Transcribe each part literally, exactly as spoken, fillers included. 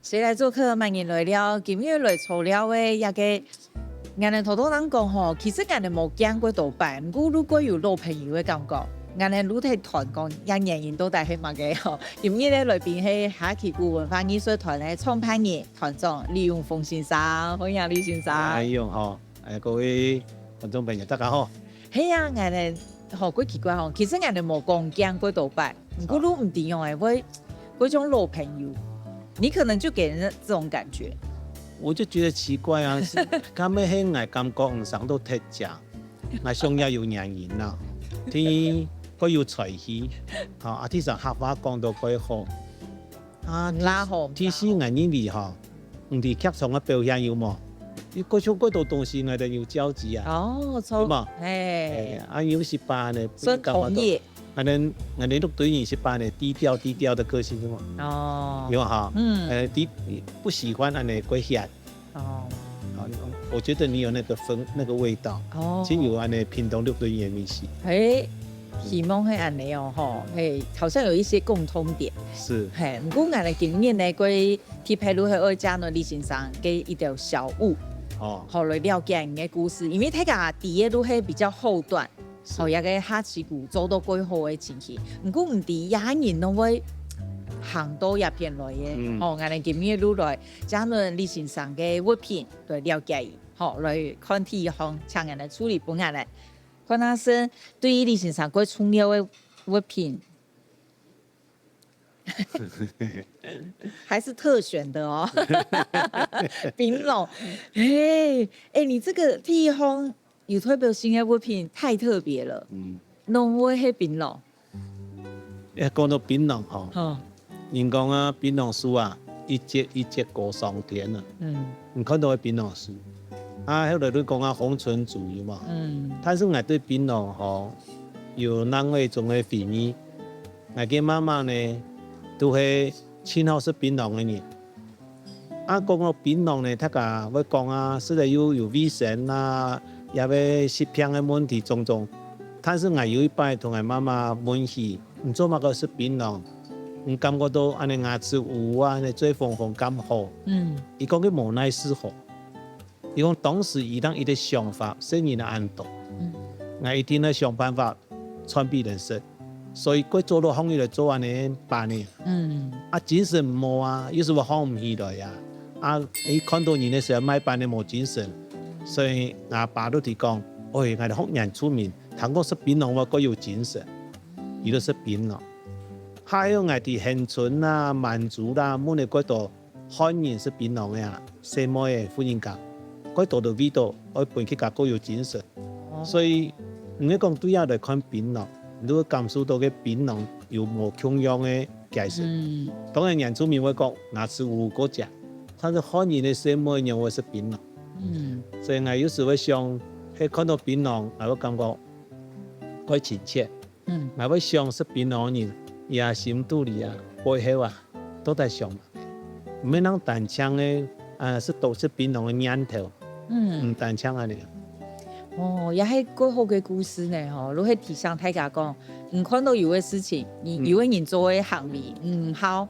誰來作客，麼人來尞？今日來坐尞个這个，𠊎等頭頭人講吼，其實𠊎等無見過多擺，毋過如果有老朋友个感覺，𠊎等就在談講，這原因到底係麼个吼？今日个來賓係哈奇谷文化藝術團个創辦人、團長李永豐先生，歡迎李先生。哎，永豐，哎，各位觀眾朋友，大家好。係啊，𠊎等吼，過奇怪吼，其實𠊎等無講見過多擺，毋過你毋知哦，哎，會，會像老朋友，你可能就給人這種感覺。我就覺得奇怪啊，是，敢係𠊎感覺毋生到忒正，𠊎想也有原因啦，天過有才氣，吼，啊，第三客話講到過好，啊，拉好，第四𠊎認為吼，你在劇場个表現有無？你各種各樣東西𠊎等有交集啊，哦，有無？哎，啊，有一班呢，所以同意。 可能，可能六堆人是扮的低調低調的个性，是嗎？哦，有哈，嗯，呃，低，不喜歡恁呢過顯。哦，好，我覺得你有那個風，那個味道，哦，真有恁呢屏東六堆人的味緒。哎，希望係恁呢哦，吼，嘿，好像有一些共通點。是，嘿，毋過𠊎等今日呢，過特別係愛請到李先生个一條小物，哦，好來了解你个故事，因為大家知个都係比較後段。 吼，這个哈奇谷做到過好个情形。毋過毋知這下人攏會行到這片來个，嗯，吼，𠊎等今日就來，將論李先生个物品來了解，吼，來看第一項，請𠊎等助理分𠊎來看下先，對於李先生過重要个物品，還是特選的哦，檳榔，哎，哎，你這個地方 有代表性个物品太特別了，嗯，攏會係檳榔。哎，講到檳榔吼，吼，人講啊，檳榔樹啊，一節一節高上天啊。嗯，你看到个檳榔樹，啊，後來都講啊，紅唇族有無？嗯，但是𠊎對檳榔吼，有另外一種个回憶。𠊎个媽媽呢，都係盡好食檳榔个人。 啊，講到檳榔呢，大家會講啊，食了又有衛生啊，也會疾病个問題種種。但是𠊎有一擺同𠊎媽媽問起，你做麼个食檳榔？你感覺到恁呢牙齒烏啊，恁呢嘴紅紅敢好？嗯，佢講佢無奈何。佢講當時佢當一個想法，細人仔恁多，嗯，𠊎一定愛想辦法 傳分人食。所以過早落項日來做恁呢粄仔。嗯，啊，精神毋好啊，有時候䟘毋起來啊。啊，佢看到人个時候，賣粄仔無精神，所以𠊎阿爸都提講，喂，𠊎等學原住民，聽講食檳榔會過有精神，佢就食檳榔。還有𠊎在恆春啊、滿族啦，問个過多 漢人食檳榔个啊，細妹仔、婦人家，過多都為著愛分自家過有精神。所以，毋係講對這來看檳榔，你會感受到个檳榔有無共樣个解釋。嗯，當然，原住民會講牙齒烏烏過正，但是漢人个細妹仰會食檳榔？嗯，所以𠊎有時會想，係看到檳榔，𠊎會感覺蓋親切。 嗯，𠊎會想食檳榔个人，佢个心肚裡啊，背後啊，到底想麼个？毋係單淨个，啊，食到食檳榔个念頭，嗯，毋單淨恁呢。哦，也係蓋好个故事呢吼，就係提醒大家講，你看到有个事情，你，嗯，有个人做个行為，毋好，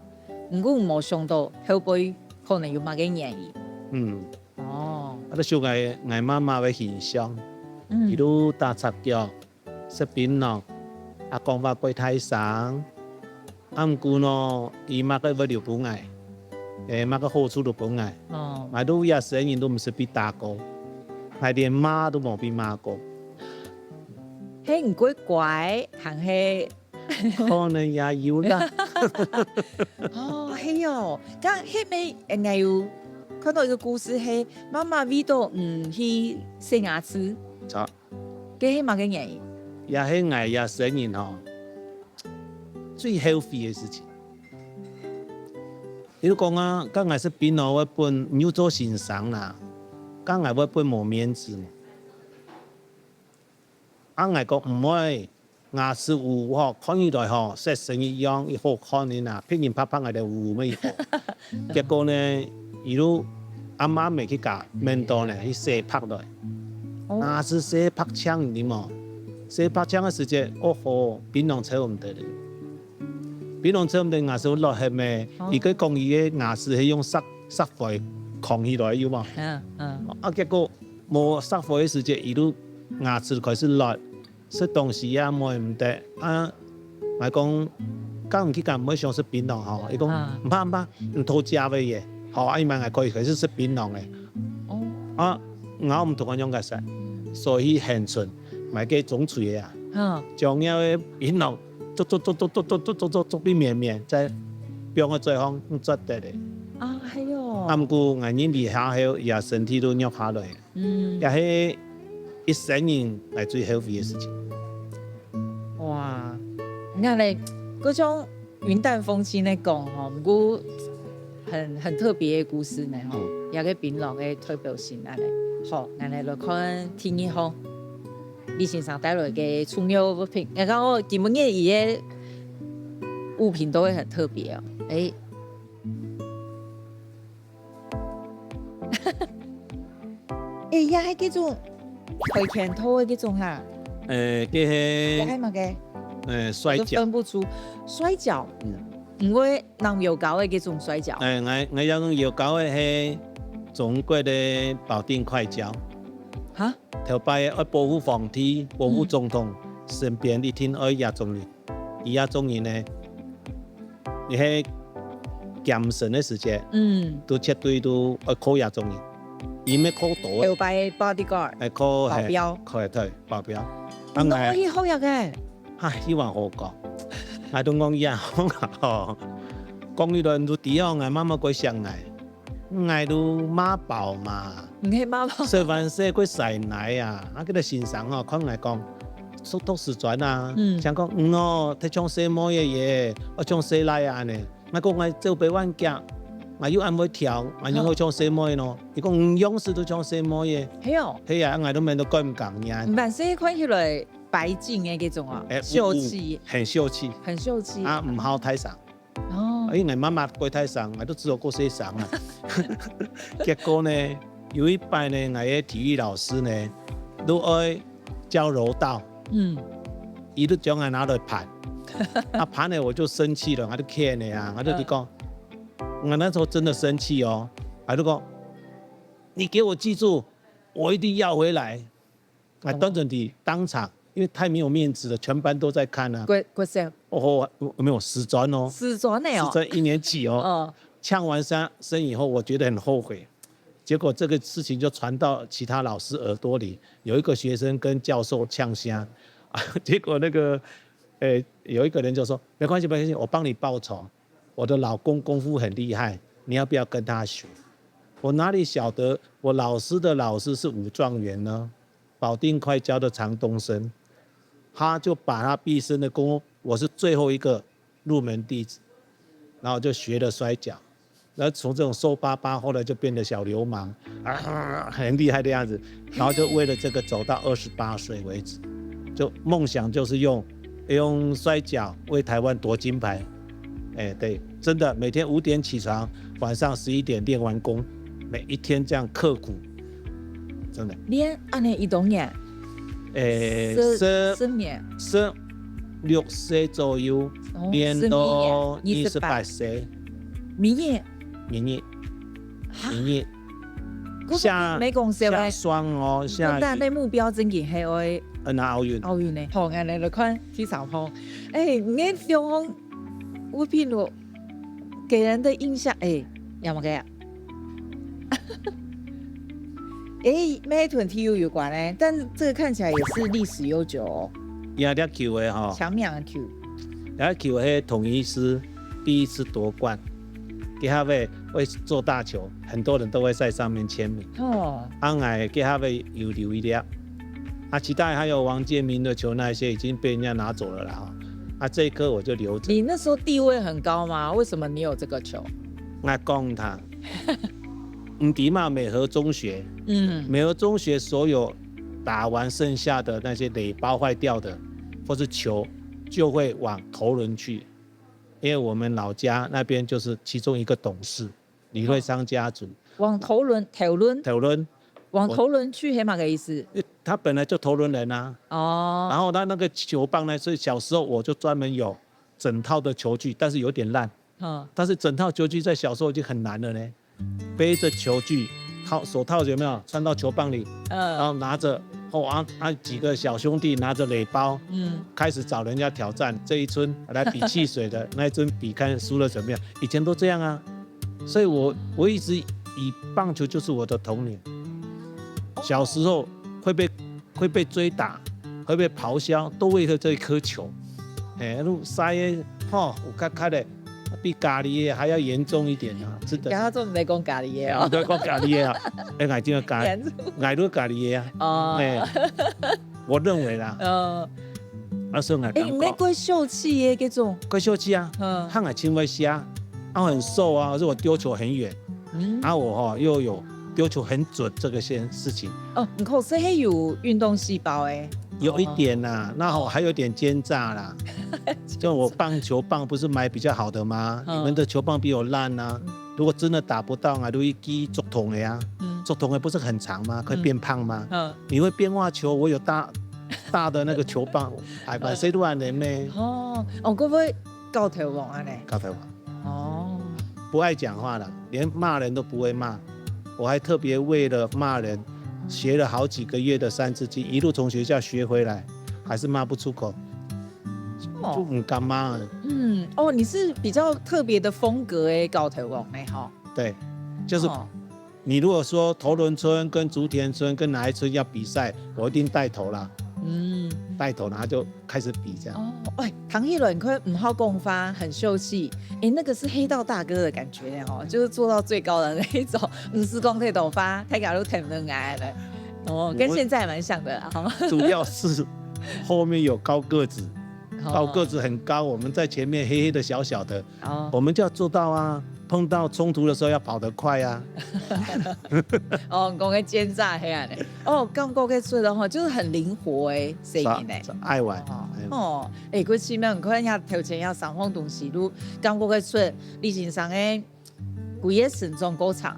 毋過無想到後背可能有麼个原因。嗯，哦，啊，就想𠊎，𠊎媽媽个形象，嗯，佢就打赤腳， 食檳榔，啊講話蓋大聲，啊毋過呢，佢麼个會留分𠊎，欸，麼个好處都分𠊎。哦，𠊎都這細人都毋識被打過，𠊎連罵都無被罵過。係你過乖，還係？可能也有啦。哦，係哦，該後尾，欸，𠊎有看到一個故事，係媽媽為著你去洗牙齒。著。 該係麼个原因？也係𠊎這細人吼，最後悔个事情。你講啊，該𠊎食檳榔會分，你又做先生啦，該𠊎會分無面子無？啊𠊎講毋會，牙齒烏烏吼，看起來吼，色神一樣，一好看个啦，別人拍拍𠊎兜烏烏乜一好。 結果呢，佢就暗暗仔去共面度呢，去洗白來。哦。牙齒洗白淨，你知無？洗白淨个時節，哦吼，檳榔愁毋得了。檳榔切毋得牙齒會落血咩？哦。佢个講佢个牙齒係用石，石灰囥起來，有無？嗯，嗯。啊，結果無石灰个時節，佢就牙齒開始落，食東西也摸毋得。啊，𠊎講，敢毋去敢毋會想食檳榔吼？佢講，啊。毋怕毋怕，你偷食个耶。好，啊，佢問𠊎可以，可以食檳榔个。哦。啊，咬毋動个樣个食，所以現存買个中脆个啊。嗯。將該个檳榔 做做做做做做做做做做變綿綿，再放个嘴項，嗯，啜得个。啊，係哦。啊，毋過𠊎認為下後，佢个身體都弱下來，嗯。也係一生人來最後悔个事情。哇，你看咧，各種雲淡風輕个講吼，毋過很，很特別个故事呢吼，嗯。也个檳榔个代表性恁呢。好，𠊎來來看第二項。 李先生帶來个重要物品。𠊎講哦，今晡日佢个物品都會很特別哦。欸。欸，也係這種跆拳道个這種哈。欸，這係，這係麼个？欸，摔跤。我都分不出。摔跤？嗯。毋會 人搖高个這種摔跤。欸，𠊎，𠊎用搖高个係中國个保定快跤。哈？頭擺愛保護皇帝、保護總統，嗯。身邊一定愛這種人。佢這種人呢，你係檢神个時節，嗯。都絕對都愛靠這種人。佢毋係靠刀个。頭擺个bodyguard，愛靠，保鏢。係，靠，對，保鏢。啊，你都愛去學這个？ 唉，希望好講。𠊎都講一樣吼，講起來你都知哦，𠊎媽媽幾惜𠊎，𠊎都媽寶嘛。你係媽寶？食飯時幾細奶啊，啊，該個先生哦，看𠊎講，說讀師專啊，嗯。想講，嗯哦，忒像細妹仔耶，愛像細倈仔恁呢。𠊎講𠊎走百萬甲，𠊎又恁會跳，𠊎仰會像細妹呢？佢講，嗯，樣式都像細妹仔。係哦。係啊，𠊎都問到敢毋敢呢。萬歲看起來 白淨个這種啊，欸，秀氣。有，有，很秀氣。很秀氣。啊，毋好大聲。哦。因為媽媽過大聲，𠊎都知道過細聲啊。結果呢，有一擺呢，𠊎个體育老師呢，都愛教柔道。嗯。佢都將𠊎拿來盤。啊，盤了我就生氣了，𠊎就譴了啊，𠊎就講，嗯。𠊎那時候真的生氣哦，𠊎就講，你給我記住，我一定要回來。 啊，嗯。端正地當場，因為太沒有面子了，全班都在看啊。國，國小。哦，沒有，師專哦。師專的哦。師專一年級哦。哦。嗆完三聲以後，我覺得很後悔。結果這個事情就傳到其他老師耳朵裡，有一個學生跟教授嗆聲，啊，結果那個，呃，有一個人就說，沒關係，沒關係，我幫你報仇。我的老公功夫很厲害，你要不要跟他學？我哪裡曉得我老師的老師是武狀元呢？ 保定快跤的常東升，他就把他畢生的功夫，我是最後一個入門弟子，然後就學了摔跤，然後從這種瘦巴巴，後來就變得小流氓，啊，很厲害的樣子，然後就為了這個走到二十八歲為止，就夢想就是用，用摔跤為台灣奪金牌。 哎，對，真的每天五點起床，晚上十一點練完功，每一天這樣刻苦，真的。練恁呢幾多年？哎，十，十，十年。十六歲左右，哦，練到二十八歲。十一年，二十八歲。每日？每日。哈？每日。 下，沒講笑欸。下霜哦，下雨。但那目標真的係愛，呃，拿奧運。奧運呢？好，𠊎來，來看第三項。哎，你个中央物品哦，給人的印象，哎，有麼个啊？哎，乜同體育有關欸，但這個看起來也是歷史悠久哦。呀，這球个吼。強強的球。 然後球係同一師第一次奪冠，佢下尾會做大球，很多人都會在上面簽名。哦。啊，𠊎佢下尾有留一粒。啊，其他還有王建民的球那些已經被人家拿走了啦，哈。啊，這一顆我就留著。你那時候地位很高嗎？為什麼你有這個球？𠊎講他，你知嘛，美和中學，嗯。美和中學所有打完剩下的那些壘包壞掉的，或是球，就會往頭輪去，因為我們老家那邊就是其中一個董事，李惠昌家族。往頭輪，頭輪？頭輪。往頭輪去，係麼个意思？他本來就頭輪人啊。哦。然後他那個球棒呢，所以小時候我就專門有整套的球具，但是有点烂。嗯。但是整套球具在小时候已经很难了呢。背着球具，套，手套有没有？穿到球棒里，嗯。然后拿着，哦，啊，啊，几个小兄弟拿着垒包，嗯。开始找人家挑战，这一村来比汽水的，那一村比看输了怎么样。以前都这样啊。所以我，我一直以棒球就是我的童年。小时候会被，会被追打，会被咆哮，都为了这一颗球。哎，路塞的，吼，有较较的，比咖喱的还要严重一点啊，真的。刚刚做毋使讲咖喱的哦。毋使讲咖喱的啊，哎，眼睛的咖，严重。眼都咖喱的啊。哦。哎，我认为啦。嗯。那时候俺哎，你那个秀气耶，这种。怪秀气啊，嗯。他俺青微虾，啊，很瘦啊，而且我丢球很远。嗯。啊，我哈又有丢球很准这个件事情。哦，你可是还有运动细胞哎。有一点啦，哦。那我还有点奸诈啦。就我棒球棒不是买比较好的吗？嗯。你们的球棒比我烂啊。嗯。如果真的打不到啊，就一支竹筒的啊。嗯。竹筒的不是很长吗？可以变胖吗？嗯。你会变化球，我有大，大的那个球棒，哎，把谁都按人咩？哦，哦，会不会搞头王啊呢？搞头王。 哦。不爱讲话了，连骂人都不会骂。我还特别为了骂人，学了好几个月的三字经，一路从学校学回来，还是骂不出口，哦。就毋敢骂了。嗯，哦，你是比较特别的风格诶，搞头王呢，吼。对，就是哦。你如果说头伦村跟竹田村跟哪一村要比赛，我一定带头啦。嗯。带头，然后就 开始比这样。哦，哎，唐一伦可以唔好讲话，很秀气。哎，那个是黑道大哥的感觉哦，就是做到最高的那一种，唔使讲太多话，大家都挺能来的。哦，跟现在蛮像的啊。主要是后面有高个子，哦。高个子很高，我们在前面黑黑的小小的，哦。我们就要做到啊，碰到冲突的时候要跑得快啊。哦，讲个奸诈黑暗的。哦，感觉个出的吼，就是很灵活诶，声音呢。是啊，是啊，爱玩。哦，哎。哦， 哎，過去面你看一下頭前要三項東西，都感覺得出李先生个佢个成長過程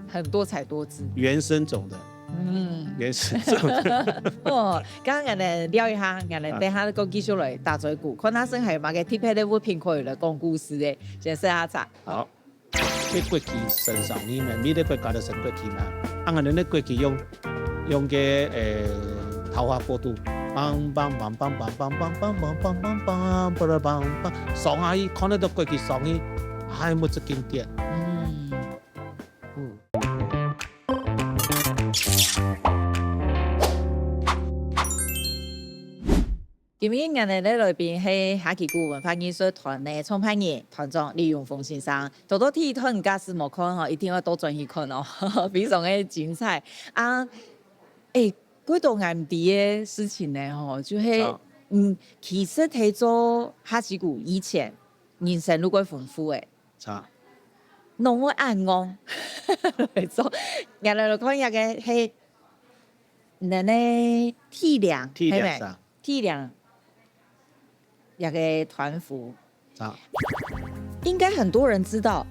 很多彩多姿。原生种的。嗯。原生种的。哦，剛剛𠊎等聊一下，𠊎等等下再繼續來打嘴鼓，看下先還有麼个特別个物品可以來講故事个，先試下茶。好。 个國旗升上去嘛，每个國家都升國旗嘛。啊，𠊎等个國旗用，用个，誒，桃花波度，梆梆梆梆梆梆梆梆梆梆梆梆梆梆梆梆梆，上下去，看得到國旗上去，還無這經典。嗯。嗯。 今日𠊎等个來賓係哈旗鼓文化藝術團个創辦人、團長李永豐先生。多多第一段假使無看吼，一定愛倒轉去看哦，非常个精彩。啊，誒，幾多難得个事情呢吼，就係，啊。嗯，其實在做哈旗鼓以前，人生路過豐富誒。 著。攏會恁戇來做。𠊎來看一下个係，恁呢，體諒，體諒，係無？著。體諒，這个團服。著。應該很多人知道，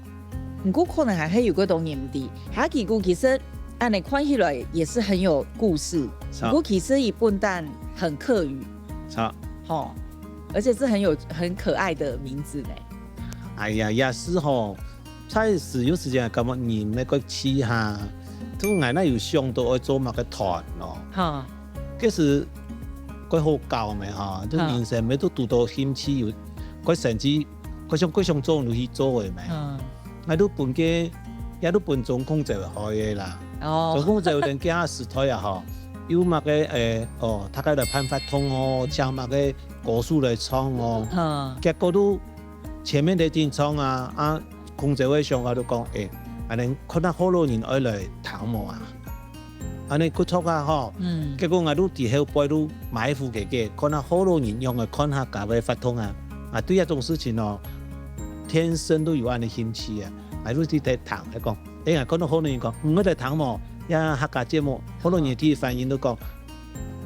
毋過可能還係有幾多人毋知。哈旗鼓其實恁呢看起來也是很有故事，著。毋過其實佢本旦很客語。著。吼，而且是很有，很可愛的名字呢。 哎呀，也係吼，在使用時間感覺人乜過試下，就𠊎哪有想到愛做麼个團咯。哈。其實，過好搞咩哈，就哈。人生乜都堵到興趣有，過甚至，過想，過想做就去做个咩。嗯。𠊎都分个，也都分總控制開个啦。哦。總控制有點驚時代啊吼，有麼个，誒，哦，大家來辦活動哦，請麼个歌手來唱哦。嗯。結果都 前面个緊張啊，啊，控制委想法就講，誒，恁呢看下好多人愛來聽無啊？恁呢不錯啊吼。嗯。結果𠊎都在後背都埋伏个个，看下好多人仰會看下客家个活動啊。啊，對這種事情哦，天生都有恁呢興趣啊。𠊎都在聽，還講，誒，𠊎看到好多人講，嗯，愛來聽無？呀，客家節目，好多人第一反應都講，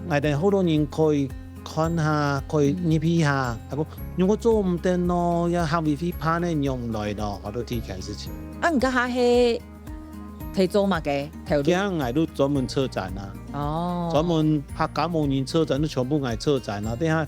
𠊎等好多人可以看下，可以入去下，佢講，如果做毋得咯，也客委會怕呢，入毋來咯，好多這件事情。啊，你這下係在做麼个？頭路？今𠊎都專門策展啊。哦。專門客家無人策展，都全部𠊎策展啊。等下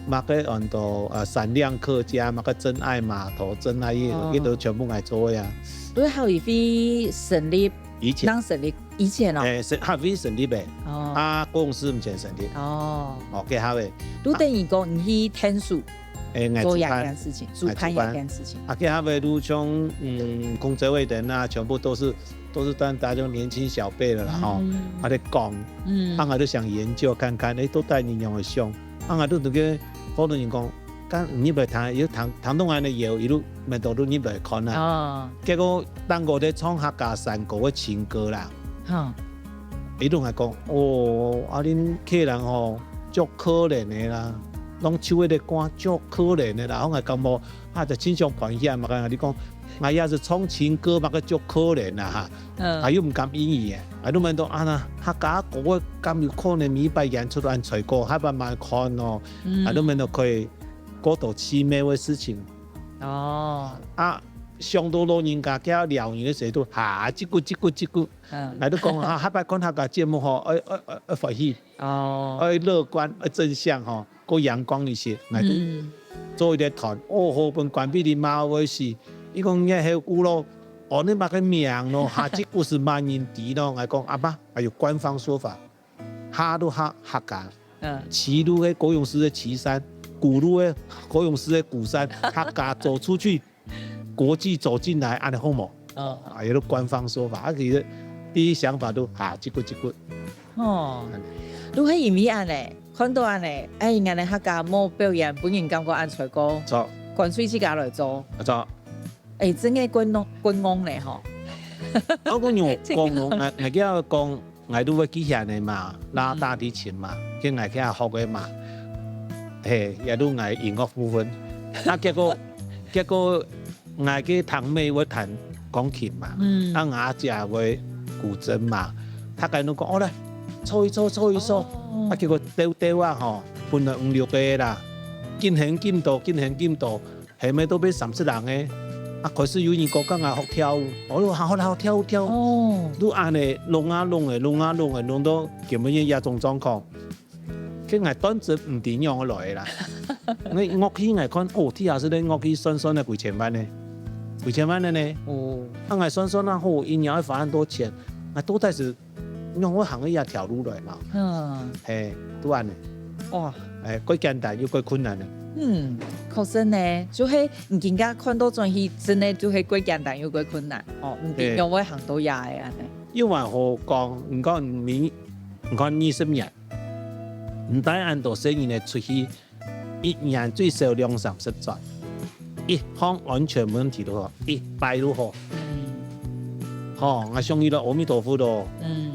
麼个安到呃閃亮客家，麼个真愛碼頭、真愛夜，哦，這都全部𠊎做个啊。都係客委會成立，以前，正成立以前哦。誒，係客委會成立个，哦，啊公司毋曾成立。哦，哦，該下个，都等於講你去天數，誒，𠊎主辦，做這件事情，主辦這件事情。啊，該下个都像嗯，工作委員啊，全部都是都是大大家就年輕小輩了啦吼，嗯，啊在講，嗯，啊𠊎都想研究看看，誒，到底你仰會想？ 啊，𠊎都同个好多人講，敢入來聽，有聽聽到恁呢有，一路乜都入來看啊。哦，結果當我在唱客家山歌个情歌啦，哈，一路還講，哦，啊恁客人吼，足可憐个啦，攏唱迄个歌足可憐个啦，我還感覺啊，就親像歡喜啊嘛，你講，𠊎也是唱情歌嘛，个足可憐啦哈。嗯，啊又毋敢應佢个，啊都問到啊，那客家歌个敢有可能每擺演出都恁衰過，還慢慢看咯。嗯，啊都問到可以過到奇妙个事情。哦，啊想到老人家佢要撩人个時候，哈，嘰咕嘰咕嘰咕，嗯，啊都講哈，下擺看客家節目吼，愛愛愛愛歡喜。 哦，愛樂觀，愛正向吼，過陽光一些，來，嗯，做一个團，哦，好分關閉你媽會死，你講你係古老，哦，你麼个名咯，哈，這故事麼人知咯，𠊎講阿爸，還有官方說法，哈都哈客家，嗯，旗都係高雄市个旗山，鼓都係高雄市个鼓山，客家走出去， 國際走進來，恁呢好無？哦，啊，有个官方說法，啊，其實第一想法都啊，嘰咕嘰咕。哦，都係因為恁呢，看到恁呢，哎，𠊎等客家無表演，分人感覺恁衰過，著，乾脆自家來做。著，哎，真个觀光觀光呢吼。我講有觀光，𠊎𠊎叫講。 𠊎都會幾下呢嘛，拉大提琴嘛，跟𠊎去學个嘛，嘿，也都𠊎音樂部分。啊，結果結果𠊎个堂妹會彈鋼琴嘛，嗯，啊，𠊎阿姐會古箏嘛，大家都講，哦，來，坐一坐，坐一坐。哦，啊，結果兜兜啊吼，分了五六个啦，緊行緊到，緊行緊到， 係毋係都變三十人个？啊，開始有人講，敢𠊎學跳舞，哦，好啦，好跳舞，跳舞。哦，都恁呢，弄啊弄个，弄啊弄个，弄到今晡日這種狀況。該𠊎當真毋知仰仔來个啦。該樂器𠊎看，哦，地下室个樂器算算个幾千萬呢，幾千萬个呢。哦，啊，𠊎算算啊，好，一年要花恁多錢，𠊎到底係 仰會行這條路來嘛。嗯，嘿，都恁呢。哇，哎，過簡單又過困難个。嗯，確實呢，就係你今下看到轉去，真个就係過簡單又過困難。哦，毋知仰會行到這个恁呢。又還好講，你講你你看二十年，毋帶恁多細人仔出去， 一年最少兩三十轉，一項安全問題都好，一擺都好。嗯，吼，𠊎想起了阿彌陀佛咯，嗯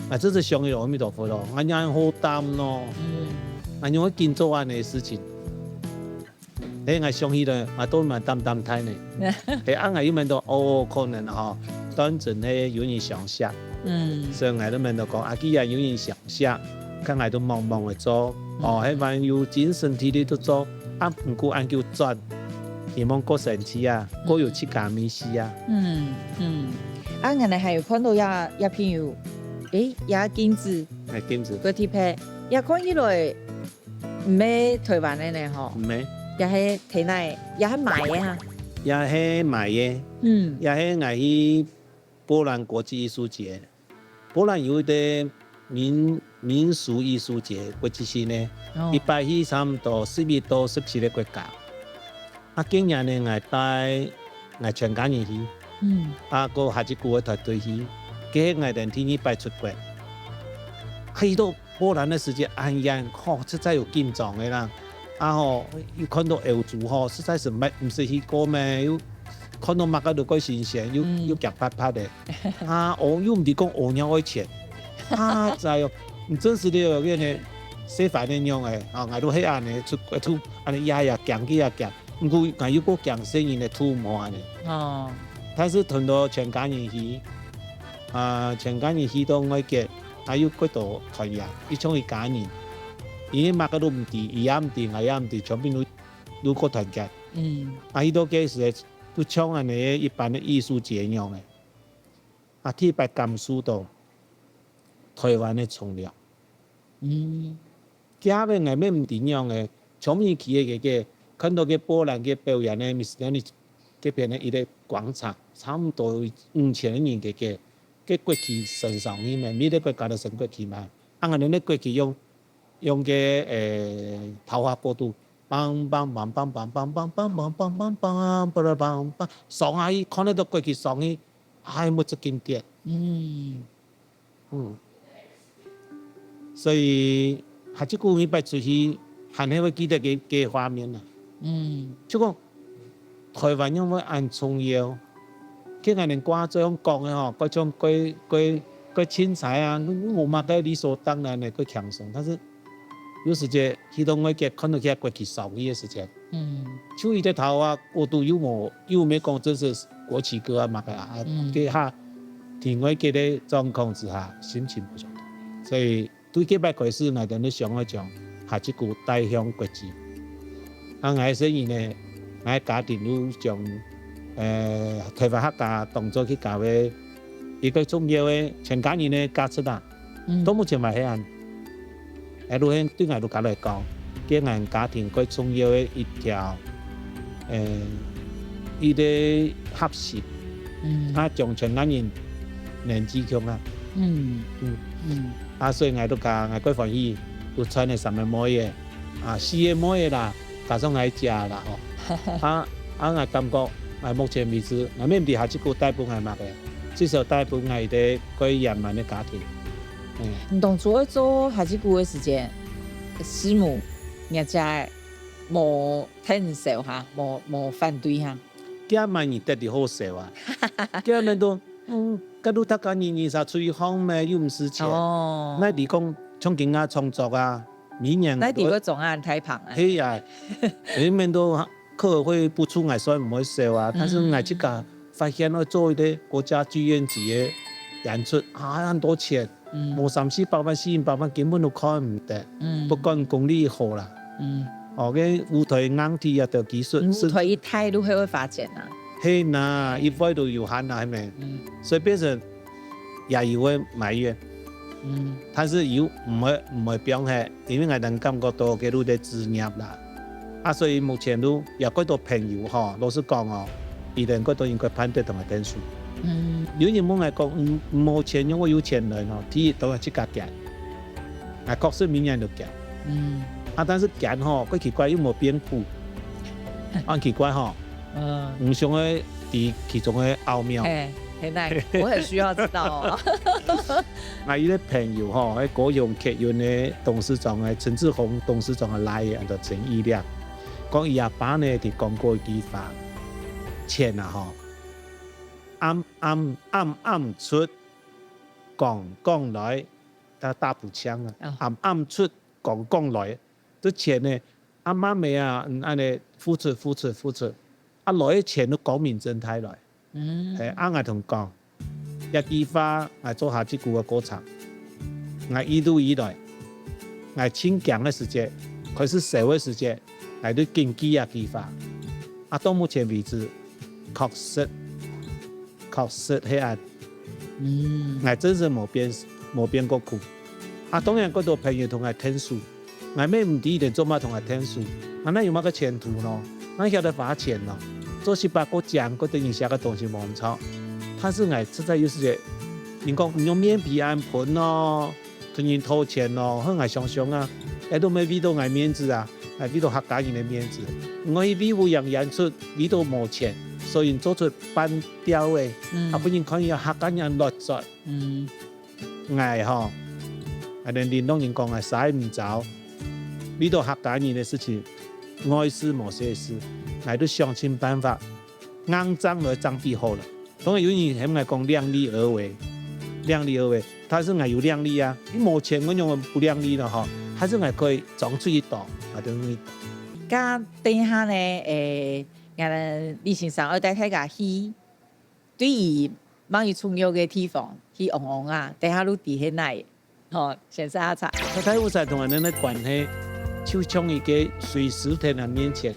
，𠊎真係想起了阿彌陀佛咯，𠊎仰好膽咯，嗯，𠊎仰會緊做恁呢个事情。哎，𠊎想起了，𠊎都蠻膽膽大呢。哎，啊，𠊎又問到，哦，可能吼，當真係有人相惜，嗯，所以𠊎都問到講，啊，既然有人相 惜，該𠊎都忙忙个做，哦，嗯，係還有精神體力都做，啊，毋過恁久轉，希望過生趣啊，過有自家味緒啊。嗯嗯，啊，𠊎等還有看到這這朋友，誒，這鏡子，哎，鏡子，个特別，這看起來毋係台灣个呢吼，毋係，這係在哪个？這係買个哈？這係買个，嗯，這係𠊎去波蘭國際藝術節。 波蘭有一個民民俗藝術節，國際性个，哦，一擺去差毋多十一到十七個國家。啊，今年呢，𠊎帶𠊎全家人去，嗯，啊，過下一個个團隊去，該係𠊎等第二擺出國。去到波蘭个時節，哎呀，吼，實在有緊張个啦。 啊吼，又看到歐洲吼，實在係毋毋識去過咩，又看到麼个都蓋新鮮，又，嗯，又驚怕怕个。啊，哦，又毋知講哦，仰愛錢。啊，知哦，毋真實个有个呢，食飯个樣个，啊，𠊎都係恁呢，出出恁呢呀呀驚，去呀驚。毋過𠊎又過驚細人个肚毋好恁呢。哦，但是同到全家人去，啊，全家人去到外國，啊，又過到團圓，又像一家人。 因為麼个都毋知，佢也毋知，𠊎也毋知，全部都都過團結。嗯，啊，去到該時，就像恁呢一般个藝術節樣个，啊，第一擺感受到台灣个重量。嗯，今日𠊎乜毋知仰个，長尾企个个，看到个波蘭个表演呢，Miss Dennis 這片呢一個廣場，差毋多五千个人个个，个國旗升上去嘛，每個國家都升國旗嘛。啊，𠊎等个國旗用用个誒桃花過渡，梆梆梆梆梆梆梆梆梆梆梆梆梆梆梆梆梆，上下去看得到國旗上去，哎，目汁緊跌。嗯。 嗯。所以下一句每擺出去，還係會記得个个畫面啊。嗯。就講台灣仰會恁重要，佢恁樣掛做樣講个吼，蓋像蓋蓋蓋凊彩啊，無麼个理所當然个，蓋輕鬆。但是有時節去到外國，看到佢國旗上去个時節，嗯。就一隻頭啊，過渡又無又無講這係國旗歌啊麼个啊，嗯。該下 在外國个狀況之下，心情無相同。所以對這擺開始，𠊎等就想愛將下一句帶向國際。啊，𠊎个細人呢，𠊎个家庭就將，呃，台灣客家當做自家个一個重要个全家人个價值啊。 嗯。到目前嘛係恁。欸，就係對𠊎自家來講，該𠊎家庭最重要个一條，欸，一個核心。嗯。啊，將全家人連接起來。嗯。嗯。嗯。啊，所以𠊎自家，𠊎最歡喜，有揣个三個妹仔，啊，四個妹仔啦， 加上𠊎姐啦吼。啊，啊，𠊎感覺，𠊎目前為止，𠊎乜毋知下一句帶分𠊎麼个，至少帶分𠊎一個蓋圓滿个家庭。嗯。你當初愛做下一句个時節，師母，若姐無㧯你愁哈，無無反對哈？佢乜人得你好愁啊，佢乜都，嗯，該路大家人人儕出去行咩，又毋使錢。哦。哪知講，像今下創作啊， 每年都，哪知會種恁大棚啊？係啊，每年都客委會補助𠊎，所以毋會愁啊。但是𠊎自家發現愛做一個國家劇院級个演出，啊，很多錢，嗯。無三四百萬、四五百萬根本都看毋得。嗯。不管功力好啦。嗯。哦，該舞台硬體啊，等技術，嗯，舞台一大就會發展啊。係吶，一般都有限啊，係無？嗯。所以變成 也有會埋怨。嗯。但是又毋會，毋會放忒，因為𠊎兜感覺到該路个職業啦。啊，所以目前都有幾多朋友吼，老實講哦，佢兜幾多應該盼得同𠊎𢯭手。嗯。有人問𠊎講，嗯，無錢仰會有錢來吼，第一當然自家揀。𠊎確實明年就揀。嗯。啊，但是揀吼，蓋奇怪又無變苦。 恁奇怪吼。嗯。毋想愛知其中个奧妙。欸，現在我很需要知道哦。𠊎一個朋友吼，該高雄客運个董事長个陳志宏董事長个倈仔，安到陳義亮，講佢阿爸呢，佢講過一句話，錢啊吼，暗暗暗暗出，講講來，他大步槍啊，哦。暗暗出，講講來，這錢呢， 啊，慢慢啊，嗯，恁呢付出、付出、付出，啊，來个錢都光明正大來。嗯。係，啊，𠊎同講，這句話𠊎做下一句个過程。𠊎一路以來，𠊎盡驚个時節，開始愁个時節，𠊎都緊記這句話。啊，到目前為止，確實，確實係恁。嗯。𠊎真實無變，無變過苦。啊，當然，幾多朋友同𠊎𢯭手， 𠊎乜毋知佢兜做麼同𠊎𢯭手，𠊎哪有麼个前途呢？哪曉得花錢呢？做事把个講，該等人寫个東西無毋著。但是𠊎實在有時節，人講你用面皮恁笨咯，同人討錢咯，好𠊎想想啊，𠊎都無為到𠊎面子啊，𠊎為到客家人个面子。𠊎去為烏羊演出，為到無錢，所以做出半吊个，嗯。啊，分人看以後客家人落煞。嗯。 𠊎吼，𠊎連領導人講𠊎使毋著，為到客家人个事情，礙事無細事，𠊎都想盡辦法，硬爭來爭比好了。當然有人嫌𠊎講量力而為，量力而為，但是𠊎有量力啊，你無錢𠊎仰會不量力呢吼，還是𠊎可以爭取一到，𠊎就願意。該等下呢，誒，𠊎李先生愛帶大家去 對於麼个重要个地方去尪尪啊，等下就知係哪位。吼，先生啊，茶。大武山同𠊎等个關係，就像一個水石在𠊎面前，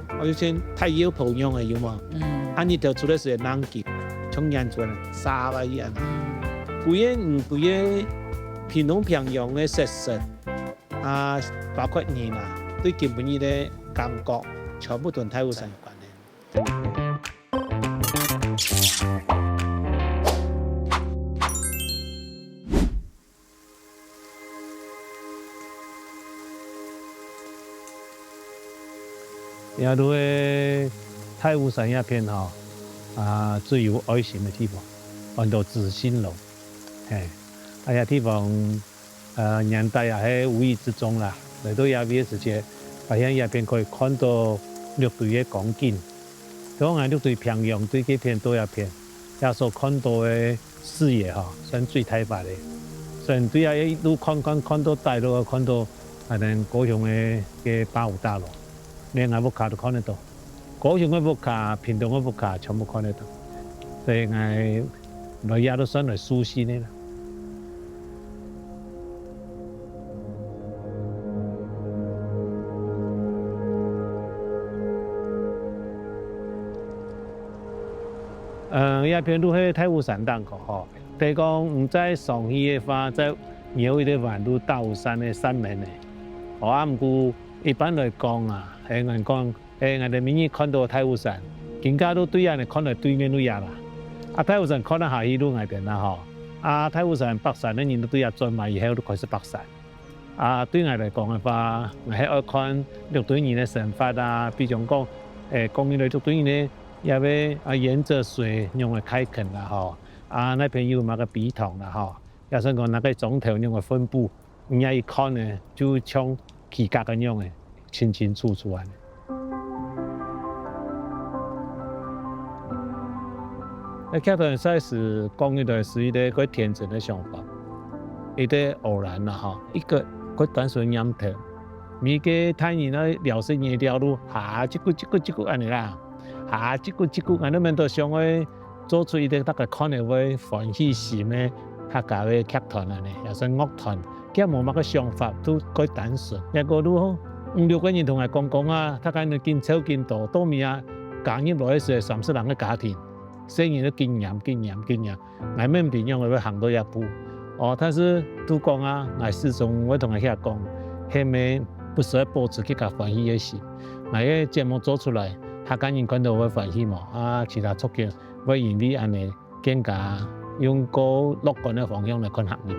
好像太陽婆樣个，有無？嗯。啊，日頭出來時个光景，像眼珠沙巴一樣。嗯。歸個，嗯，歸個屏東平洋个色色， 啊，包括人啊，對今晡日个感覺，全部同大武山有關係。 這就係大武山這片吼，啊，最有愛心个地方，安到紫心樓。嘿，啊，這地方，呃，年代也係無意之中啦，來到這位个時節，發現這片可以看到六堆个光景。就講𠊎六堆平洋對這片到這片，這所看到个 視野吼，算最開闊个。所以對啊，一路看看看到底落，看到可能高雄个个八五大樓，連𠊎屋下都看得到。高雄个屋下、屏東个屋下全部看得到。所以𠊎來也都算來舒心个啦。 嗯，這片就係大武山頂高吼。就講你在上去个話，再繞一個彎就大武山个山門个。哦，啊，毋過一般來講啊，係𠊎講，係𠊎兜每日看到大武山，今下都對恁呢看到對面就這啦。啊，大武山看到下去就𠊎兜啦吼。啊，大武山北山个人都對這轉嘛，以後就開始北山。 啊，對𠊎來講个話，𠊎係愛看六堆人个生活啊，比將講，誒，講起來六堆人个，也會啊，沿著水仰仔開墾啦吼，啊，該片有麼个陂塘啦吼，也算講該个莊頭仰仔分布，你這一看呢，就像區隔个樣仔，清清楚楚恁呢。 該劇團賽斯講起來係一個蓋天真个想法，一個偶然啦吼，一個蓋單純个念頭。每個大人愛尞時，你尞路下，嘰咕嘰咕嘰咕恁呢啦，下，嘰咕嘰咕，𠊎兜面都想愛做出一個大家看了會歡喜心个客家个劇團恁呢，也算樂團。 佢無麼个想法，都蓋單純。結果都五六個人同𠊎講講啊，大家緊湊緊多，到尾啊，加入來个時三十人个家庭，細人都緊黏緊黏緊黏，𠊎乜毋知仰仔會行到這步。哦，但是都講啊，𠊎始終會同𠊎兄講，係毋係不時愛保持自家歡喜个心。𠊎个節目做出來，客家人看到會歡喜無？啊，其他族群會因為恁呢 更加用較樂觀个方向來看客人。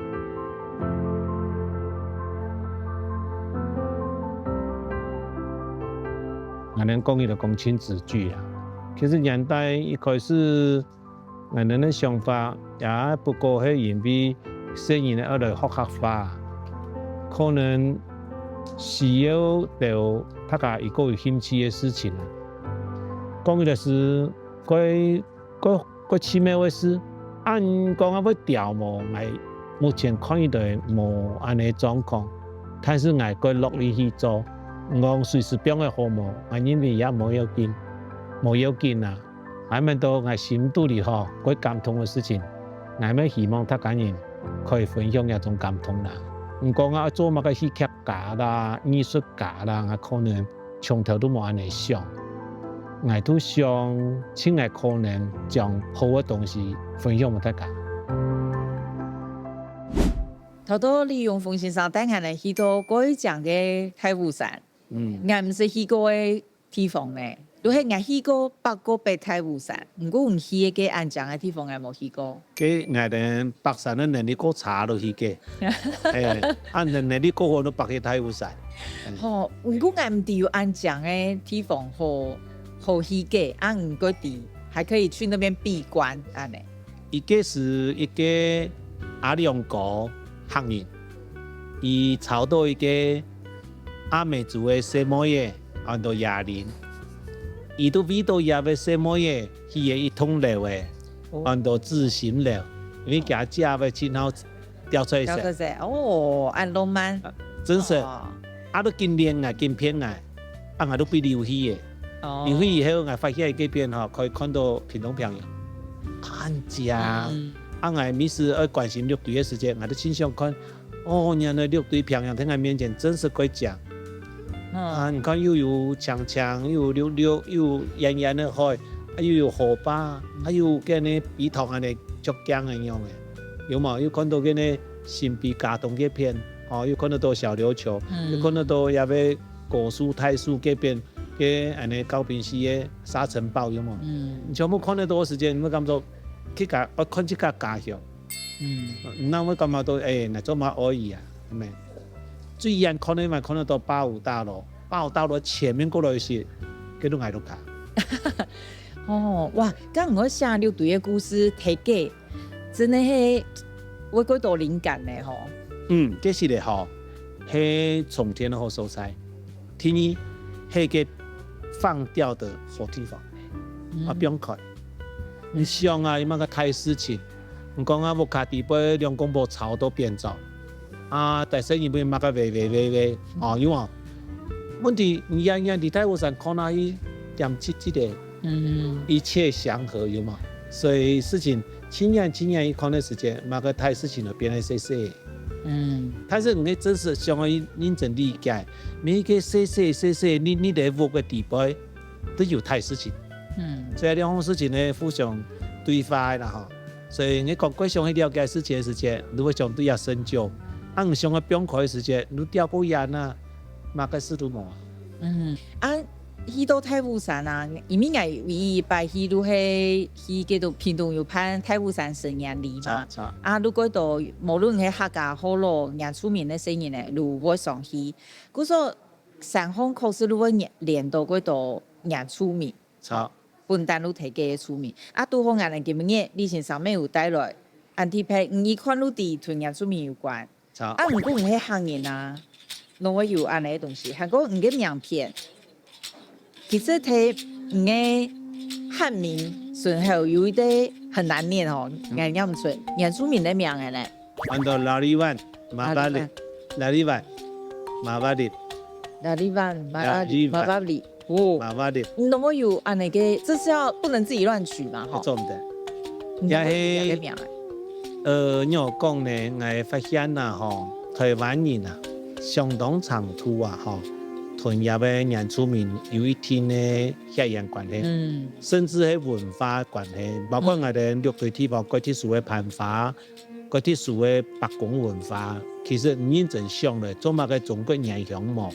𠊎兜講起來講親子劇啊，其實年代一開始，𠊎兜个想法也不過係因為細人愛來學客話，可能需要到大家一個有興趣个事情啊。講起來係，該 該，該奇妙个事，恁講啊會調無？𠊎目前看起來無恁呢狀況，但是𠊎蓋樂意去做。你講隨時放个好無？𠊎認為也無要緊，無要緊啊。𠊎乜到𠊎心肚裡吼，蓋感動个事情，𠊎乜希望大家人可以分享這種感動啦。毋講啊，做麼个戲劇家啦、藝術家啦，𠊎可能 從頭都無恁呢想。𠊎都想盡𠊎可能將好个東西分享分大家。頭到李永豐先生帶𠊎兜去到蓋靚个大武山，嗯，𠊎毋識去過个地方呢，就係𠊎去過北過北大武山，毋過毋去个恁靚个地方𠊎無去過。 該𠊎兜北山个能力較差就去該，欸，啊能，能力較好就北去大武山。吼，毋過𠊎毋知有恁靚个地方好，好去該，啊毋過知，還可以去那邊閉關，恁呢。一個係一個阿良哥客人，佢找到一個阿美族个細妹仔，安到雅玲。佢都為到這位細妹仔起了一棟樓仔， 安到紫心樓，因為厥姐會盡好吊菜色。吊菜色，哦，恁浪漫。真實，啊都緊戀𠊎，緊騙𠊎，啊𠊎都被溜去了。溜去以後，𠊎發現該片吼，可以看到屏東平原，恁靚。啊𠊎每時愛關心六堆个時節，𠊎都盡想看， 哦，原來六堆平原在𠊎面前真實蓋靚。啊你看又有青青，又有綠綠，又有遠遠个海，啊又有河壩，啊又有該呢陂塘恁呢足靚个樣仔，有無？又看到該呢新埤茄苳該片，哦，又看得到小琉球，又看得到這位高樹大樹該片个恁呢高屏溪个沙塵暴有無？嗯。你全部看得到个時節，你會感覺自家愛看自家家鄉。嗯。你會感覺到，欸，𠊎做麼个愛佢啊？係無？最遠看个嘛看得到八五大樓，八五大樓前面過來係，該就𠊎屋下。哦，哇，剛剛寫六堆个故事，大家 真个係會幾多靈感呢吼。嗯，這係个吼，係充電个好所在。第二，係个放掉个好地方，啊，放開。你想啊，有麼个大事情？你講啊，屋下底背兩公婆吵到變灶，啊，大細人分麼个喂喂喂喂，哦，有無？問題，你遠遠在大武山看下去，恬靜靜个，嗯，一切祥和，有無？所以事情 親眼親眼去看个時節，麼个大事情就變得細細。嗯。但是你个真實想要認真理解，每一個細細細細，你你个屋个底背，都有大事情。嗯。所以兩項事情呢，互相對話个啦吼。所以你講過想去了解事情个時節，你會相對也慎重。啊，你想要放開个時節，你掉過眼啊，麼个事都無啊。嗯，啊， 去到大武山啊，因為𠊎唯一一擺去就係去該兜屏東有辦大武山成年禮嘛。著，著。啊，就過到無論係客家好咯，原住民个細人仔，就會上去。故所山項確實就會連，連到過到原住民。著。本旦就大家个住民。啊，拄好𠊎等今日旅行社乜有帶來，恁特別，你一看就知同原住民有關。 著。啊，毋過你係客人啊，哪會有恁呢个東西？還過你个名片，其實在你个漢名脣口有一個很難念哦，𠊎念毋出，原住民个名个呢。安到Laliwan，Mavalit，Laliwan，Mavalit。Laliwan，Mavalit，Laliwan。Mavalit。 哦，Mavalit。你都有恁呢个，這是要不能自己亂取嘛，吼。做毋得。嗯，也係，這个名啊。呃，仰講呢，𠊎發現啊，吼，台灣人啊，相當程度啊，吼，同這个原住民有一定个血緣關係，嗯。甚至係文化關係，包括𠊎等六堆地方，過去所謂个番話， 該特殊个伯公文化，其實你認真想咧，做麼个中國原鄉無？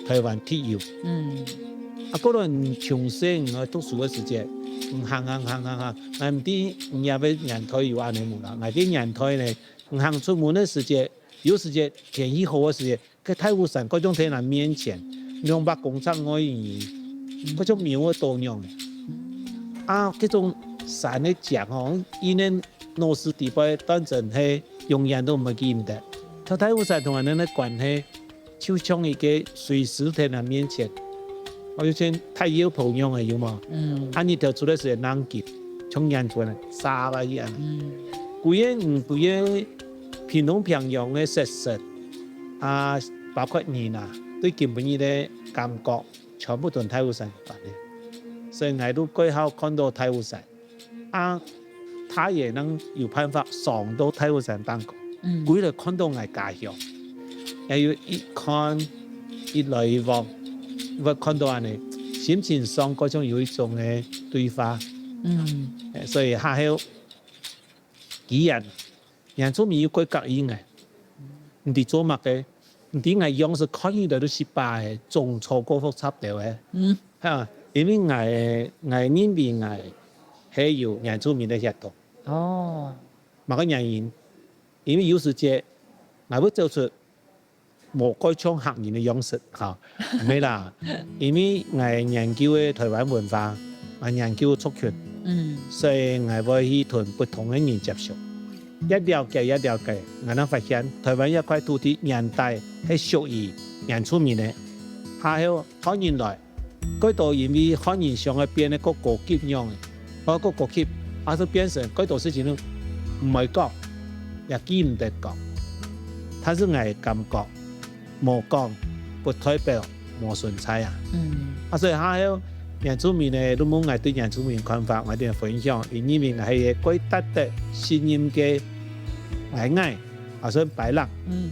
台灣特有。嗯。啊，過來你從細你愛讀書个時節，你行行行行行，𠊎毋知你這个年代有恁呢無啦？𠊎个年代呢，你行出門个時節，有時節天氣好个時節， 該大武山，該種在𠊎面前，兩百公尺外遠，該種廟仔多樣呢。啊，該種山个景吼，佢个腦屎底背當真係永遠都毋會記毋得。在大武山同𠊎等个關係，就像一個水師在𠊎面前，哦，就像太陽婆樣个，有無？嗯。啊，日頭出來時會亮金，像眼珠呢，沙啦一樣。嗯。歸個，嗯，歸個屏東平洋个色彩， 啊，包括人啊，對今晡日个感覺，全部同大武山有關係。所以𠊎都蓋好看到大武山，啊，他也能有辦法上到大武山頂高，嗯。歸來看到𠊎家鄉，也有一看一來一往，會看到恁呢，心情上各種有一種个對話。嗯。欸，所以下後，既然 原住民又過隔音个，毋知做麼个，毋知𠊎樣式看起來都失敗个，種草過複雜了个。嗯。哈，因為𠊎，𠊎認為𠊎係有原住民个血統。哦。麼个原因？因為有時節，𠊎會走出 無蓋像客人个樣式，哈，毋係啦。因為𠊎研究个台灣文化，𠊎研究族群，嗯。所以𠊎會去同不同个人接觸，越了解越了解，𠊎正發現台灣這塊土地原底係屬於原住民个。下後漢人來， 蓋多因為漢人想愛變得較高級樣个，愛較高級，啊，就變成蓋多事情都毋愛講，也記毋得講。但是𠊎感覺，無講，不代表無存在啊。嗯。啊，所以下後原住民呢，你問𠊎對原住民看法，𠊎就分享，因為𠊎係一個蓋值得信任个𠊎个 啊，算白人。嗯。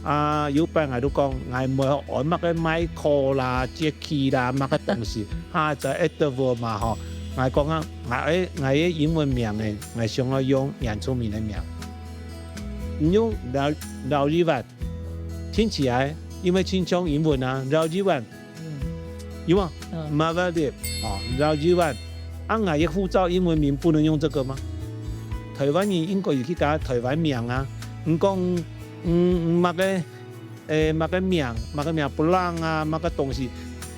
啊，有擺𠊎都講，𠊎毋會安麼个Michael啦、Jackie啦，麼个東西，下載Edward嘛吼。𠊎講啊，𠊎个，𠊎个英文名呢，𠊎想要用原住民个名。你用Laliwan，聽起來因為親像英文啊，Rajiwan，嗯有無？嗯 Mawali，哦，Rajiwan。啊，𠊎个護照英文名不能用這個嗎？台灣人應該有佢个台灣名啊。你講，嗯，麼个，誒，麼个名，麼个名，布朗啊，麼个東西，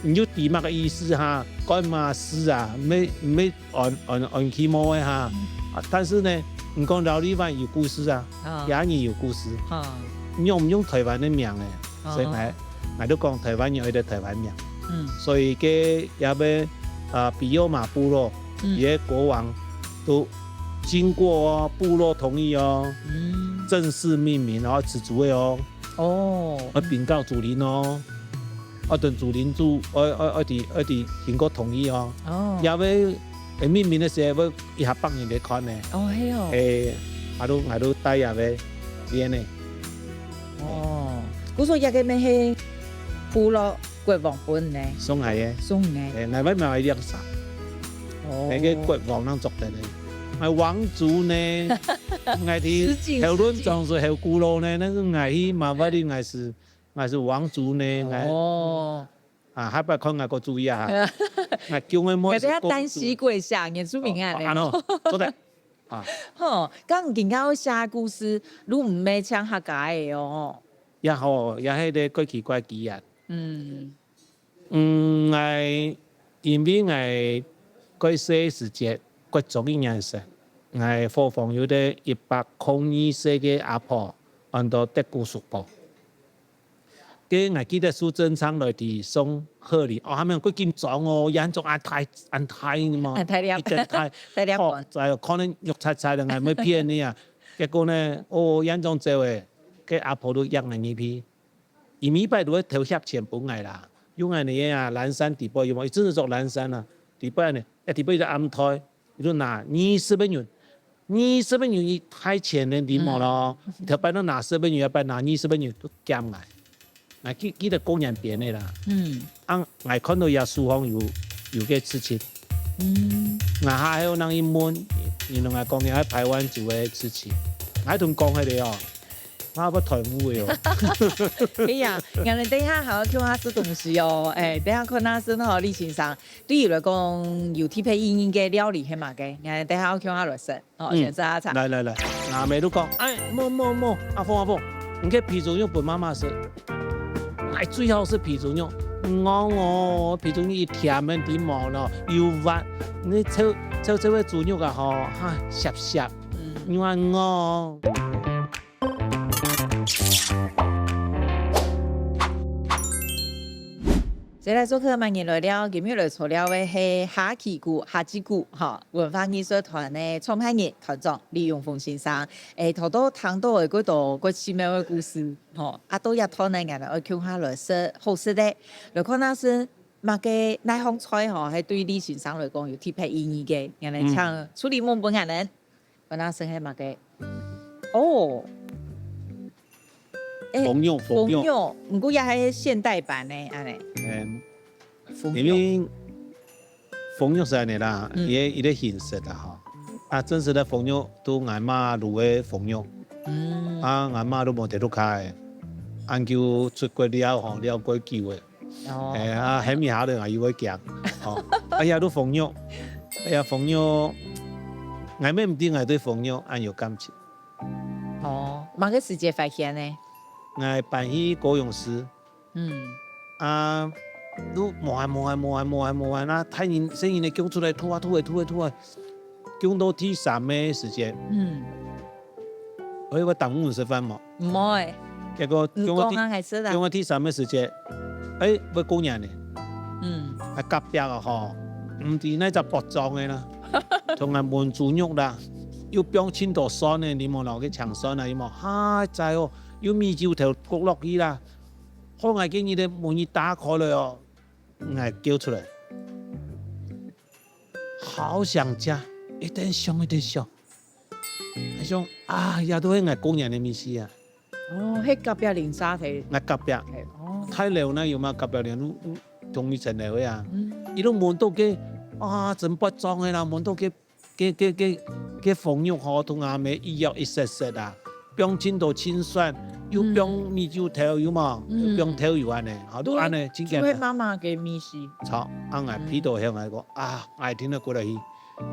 你就知麼个意思哈？幹嘛事啊？沒沒 安安安起毛个哈。啊，但是呢，你講Rajiwan有故事啊，啊也人有故事，啊你用毋用台灣个名呢？啊所以𠊎𠊎都講台灣人有一個台灣名，嗯所以个也被啊比尤马部落，嗯也國王都經過部落同意哦，嗯正式命名，然後起主个哦，哦要禀告主靈哦，要等主靈主，要要要得要得經過同意哦。哦也會誒命名个時候會一下放人來看呢。哦係哦誒，𠊎都𠊎都帶也會練呢。哦，故所這個乜係部落國王分呢，送來个，送呢。誒，𠊎會買一兩隻，哦那個國王能做得呢，買王族呢，𠊎實景去討論裝飾後古老呢，那個𠊎去馬巴里，𠊎是𠊎是王族呢，𠊎哦，啊，下擺看𠊎个主意啊，𠊎叫个妹大家單膝跪下，原住民啊，啊，喏，做得啊，吼，剛剛有寫故事，你毋係唱客家个哦，也好，也係个怪奇怪奇啊。嗯嗯，𠊎因為𠊎該細時節，國中一年生，𠊎伙房有個一百空二歲个阿婆，安到德古叔婆。該𠊎記得蘇貞昌來提送賀禮，哦，下面過緊張哦，眼中恁大恁大嘛，恁大粒一陣大，大粒哦，再可能肉赤赤个，𠊎毋會騙你啊。結果呢，哦，眼中走誒，該阿婆都約𠊎入去。 佢每擺都會偷翕錢分𠊎啦。有恁呢啊，藍衫底背有無？佢真係著藍衫啊，底背呢，誒，底背一個暗袋，佢就拿二十個銀，二十個銀一大錢呢，你無咯？頭擺都拿十個銀，後擺拿二十個銀，都減𠊎。𠊎記記得過年邊个啦，嗯啊，𠊎看到佢手項有有個事情，嗯，𠊎下後正去問，佢同𠊎講佢係排灣族个事情，𠊎同講佢个哦。 啊，不團烏个哦。可以啊，𠊎等等一下還愛共下食東西哦。誒，等下看下先吼，李先生，對你來講有特別意義个料理係麼个？𠊎等等一下愛共下來食，哦，嗯先食下茶。來來來，阿妹都講，哎，莫莫莫，阿鳳阿鳳，你个皮豬肉分媽媽食。哎，最好食皮豬肉，我哦，皮豬肉一甜个，你無咯，又滑，你臭臭臭个豬肉啊吼，哈，澀澀，嗯，你看我。 再來做客，歡迎來了，今日來坐了个係哈奇鼓、哈奇鼓吼文化藝術團个創辦人、團長李永峰先生。誒，頭到聽到个幾多个奇妙个故事吼，啊，到這段呢，𠊎等愛共下來食好食个，來看下先，麼个哪項菜吼，係對李先生來講有特別意義个，𠊎等請處理問分𠊎等。 本來係係麼个？哦，誒，紅肉，紅肉，紅肉，毋過也係現代版个，恁呢。嗯，紅肉，因為紅肉係恁呢啦，嗯佢个佢个形式啦吼，啊，真實个紅肉都𠊎媽滷个紅肉，嗯，啊，𠊎媽都無在屋下个，恁久出國了吼，了過久个。哦，誒，啊，喊一下咧，𠊎又會驚。哦，哎呀，都紅肉，哎呀，紅肉，𠊎乜毋知𠊎對紅肉恁有感情。哦，麼个時節發現呢？𠊎搬去高雄市，嗯啊，都無閒無閒無閒無閒無閒啊，大人細人仔叫出來吐啊吐啊吐啊吐啊，叫到第三个時節，嗯，哎，我等你食飯無？毋會，結果你講啊，還係啦叫，我第三个時節，哎，要過年呢。 嗯，啊，隔壁啊吼，毋知哪隻北庄个啦，同𠊎燜豬肉啦，又放盡多蒜个，你無摎佢青蒜啊，你無，嗨，在哦，又米酒頭焗落去啦，好，𠊎今日个門一打開來哦，𠊎叫出來，好想家，一定想一定想，還想啊，也都係𠊎過年个味緒啊。 哦，係隔壁鄰舍提，𠊎隔壁，哦，大樓呢有嘛隔壁鄰，嗯，嗯，同一層樓个啊。嗯佢都聞到个，啊，真北庄个啦，聞到个，个个个个紅肉吼，同阿姆一樣一色色啊，放盡多清算，又放米酒頭，有無？嗯。又放豆油恁呢，吼，都恁呢，真簡單。就係媽媽个味緒。著，恁呢，鼻到香，𠊎講，啊，𠊎聽到過來去，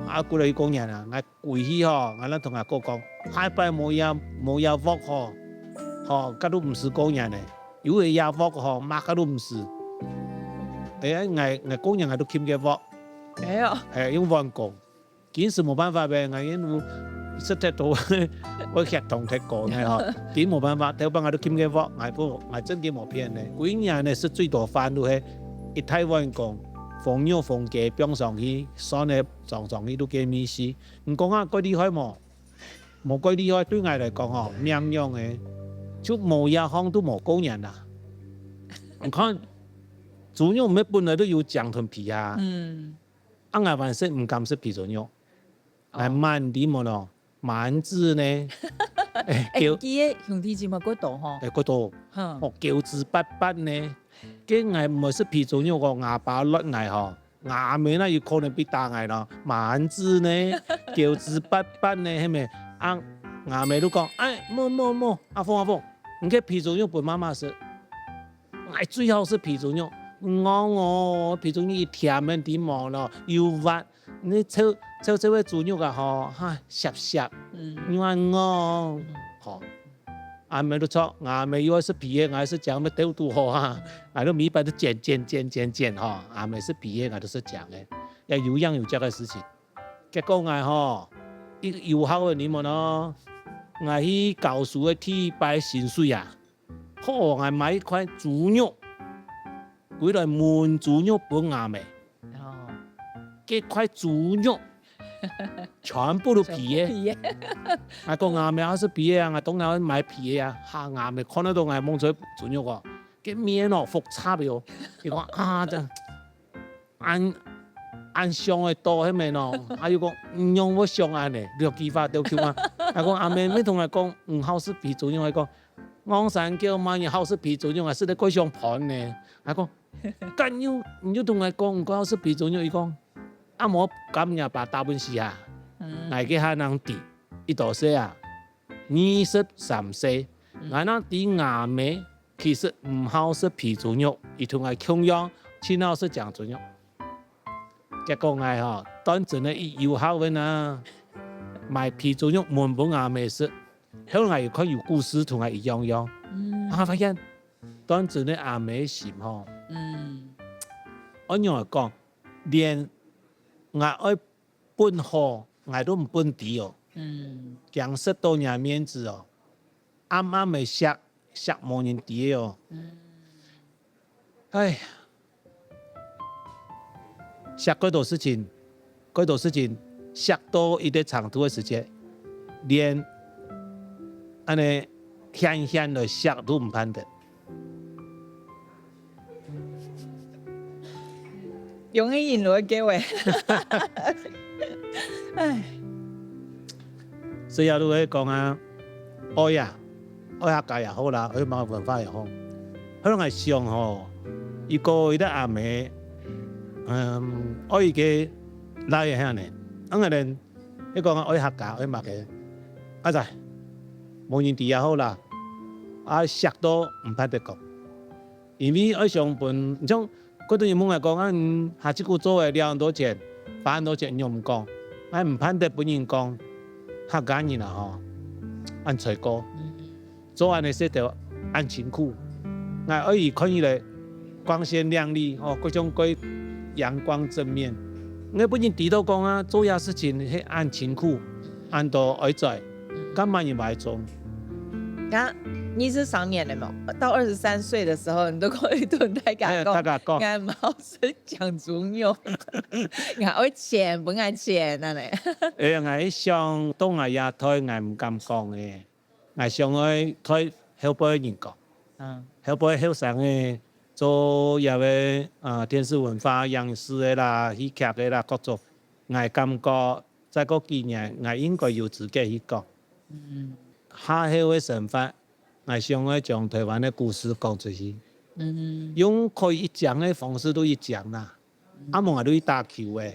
啊，過來去過年啊，𠊎歸去吼，𠊎摎同阿哥講，下擺無這，無這鑊吼，吼，該都毋使過年呢，有个這鑊吼，麼个都毋使。哎呀，𠊎，𠊎過年𠊎都撿个鑊，哎喲。係，用碗公。 今時無辦法咩，𠊎因為食忒多，會血糖忒高呢吼。今無辦法，頭擺𠊎都撿个鑊，𠊎不，𠊎真个無騙呢。歸年呢食最多飯就係一大碗公，封肉封雞放上去，蒜仔裝上去就該味緒。你講啊，蓋厲害無？無蓋厲害，對𠊎來講吼，命樣个，就無這項都無過年啦。你看，豬肉毋係本來都有漿同皮啊。嗯。 啊，𠊎還係毋敢食肥豬肉，𠊎滿地無咯，蠻子呢，哎，哎，狗，佢个兄弟姊妹過多吼。哎，過多，哼。哦，狗子八八呢，該𠊎毋會食肥豬肉哦，吾爸亂𠊎吼，吾阿姆那有可能會打𠊎咯，蠻子呢，狗子八八呢，係無？啊，吾阿姆就講，哎，莫莫莫，阿鳳阿鳳，你个肥豬肉分媽媽食。 𠊎最好食肥豬肉，戇哦，肥豬肉又甜个，知無咯，又滑，你臭，臭臭个豬肉啊吼，哈，澀澀，嗯。又恁戇，嗯。吼。阿姆都著，吾阿姆又愛食皮个，𠊎愛食漿，愛鬥都好啊，𠊎都每擺都剪剪剪剪剪吼，阿姆食皮个，𠊎都食漿个，也有樣有腳个事情。結果𠊎吼，一有孝个人無咯，𠊎去教書个第一擺薪水啊， 好，𠊎買一塊豬肉，歸來燜豬肉分吾姆。哦。該塊豬肉全部都皮个。全部皮个。𠊎講吾姆好食皮个啊，𠊎當然愛買皮个啊。哈，吾姆看得到𠊎摸出豬肉哦，該面哦，複雜哦。佢講啊，這 恁，恁想會到係無咯？啊又講，仰會想恁呢？兩句話都講啊！𠊎講阿姆，你同𠊎講，毋好食肥豬肉，𠊎講，戇三狗麼人好食肥豬肉啊，食得蓋像糰呢。𠊎講，敢有，你又同𠊎講，毋好食肥豬肉，佢講，啊無，敢若爸打分死啊！嗯。𠊎个還能知，佢到時啊， 二十三歲，嗯。𠊎正知吾姆其實毋好食肥豬肉，佢同𠊎共樣，盡好食漿豬肉。結果𠊎吼，當真个一有孝个啊，買肥豬肉燜分吾姆食。後來𠊎又看有故事同𠊎一樣樣，嗯。啊，發現當真个阿姆心吼，嗯。按樣來講，連𠊎愛 分好，𠊎都毋分豬哦。嗯。驚失到若面子哦。暗暗个惜，惜無人知个哦。嗯。唉，惜蓋多事情，蓋多事情，惜到一個程度个時節，連恁呢，顯顯來惜都毋盼得。 用个引路个結尾。唉。所以啊，就係講啊，愛啊，愛客家也好啦，愛麼个文化也好。後來𠊎想吼，如果一個阿姆，嗯，愛一個倈仔恁樣呢，恁樣呢， 你講愛客家，愛麼个？啊在，無人知也好啦，啊惜到毋盼得講。因為愛想分，像蓋多人問𠊎講，啊你下一句做个了恁多錢，花恁多錢，你仰毋講？𠊎毋盼得分人講，客家人啊吼，恁衰過。 做恁呢事頭恁辛苦。𠊎愛佢看起來光鮮亮麗，吼，各種各樣陽光正面。𠊎分人知道講啊，做這事情係恁辛苦，恁多哀哉，敢麼人會做？剛二十三年了嘛，到二十三歲的時候，你都可以同大家講，哎，大家講。𠊎毋好食漿豬肉，𠊎愛錢，分𠊎錢，恁呢。哎呀，𠊎一想到𠊎這代，𠊎毋敢講誒。 𠊎想愛對後輩人講，嗯。後輩後生个做這个，呃，電視文化、影視个啦、戲劇个啦，各種，𠊎感覺再過幾年，𠊎應該有資格去講。嗯。下後个生活，𠊎想愛將臺灣个故事講出去，嗯。用可以一講个方式都一講啦。嗯。啊無𠊎都去打球誒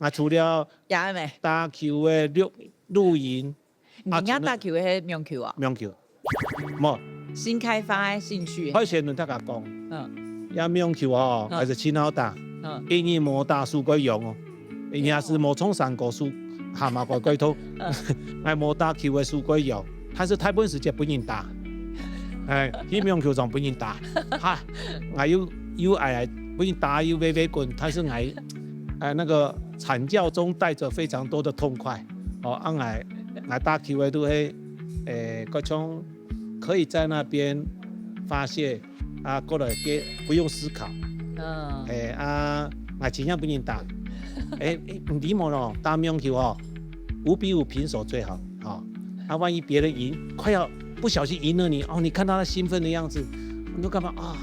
，𠊎除了也咩？打球个錄，錄音，啊，人家打球个係網球啊？網球，無，新開發个興趣。開始同大家講，嗯，這網球哦，嗯，還係盡好打，嗯，因為無打輸過贏哦，人家係無從山過輸，蛤蟆過過頭，嗯，𠊎無打球个輸過贏，但是大部分時間分人打，哎，去網球場分人打，哈，𠊎又又矮矮，分人打又飛飛滾，但是𠊎，哎，那個慘叫中帶著非常多的痛快。 哦，啊，𠊎，𠊎打球个都係，誒，各種可以在那邊發洩，啊，過來个不用思考。嗯。誒，啊，𠊎盡量分人打。誒，誒，你知無咯，打網球哦，五比五平手最好，哦。啊，萬一別人贏，快要不小心贏了你，哦，你看到他興奮的樣子，你都感覺啊，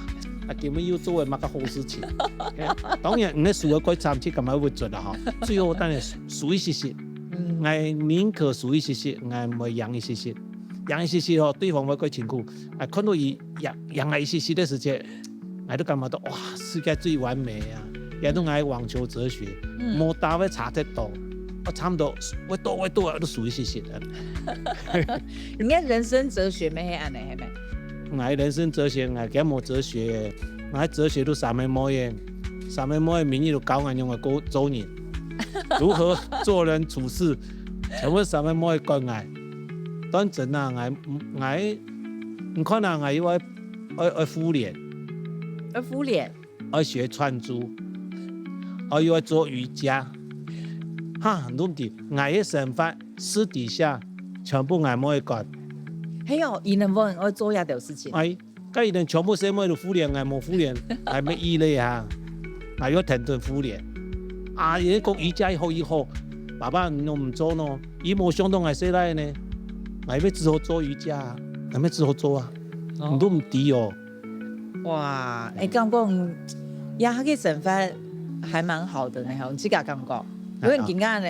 啊，今日又做了麼个好事情。誒，當然，你輸个過慘，就感覺會做啦，哈。最後當然輸，輸一息息。 嗯。𠊎寧可輸一息息，𠊎毋會贏一息息。贏一息息吼，對方會過辛苦。𠊎看到佢贏，贏𠊎一息息个時節，𠊎都感覺到，哇，世界最完美啊！這都𠊎網球哲學，嗯，無打會差忒多，我差毋多，會多會多都輸一息息个。你个人生哲學乜係恁呢，係無？𠊎人生哲學，𠊎根本無哲學，𠊎哲學都三个妹仔，三个妹仔每日都教𠊎仰般過做人。 如何做人處事，全部三个妹仔管𠊎。當真啊，𠊎，𠊎，你看啊，𠊎又愛，愛，愛復練，愛復練？愛學串珠，𠊎又愛做瑜伽。哈，你都毋知，𠊎个生活私底下全部𠊎妹仔管。係哦，佢等會愛做這兜事情。哎， 該佢等全部細妹都復練，𠊎無復練，𠊎乜異類啊！𠊎又跈等復練。啊，佢講瑜伽好，佢好，爸爸你都毋做呢？佢無想到𠊎細賴呢，𠊎乜只好做瑜伽啊，𠊎乜只好做啊，哦，你都毋知哦。哇，誒，感覺，嗯，這下个生活還蠻好的呢，吼，你自家感覺？因為你今下呢，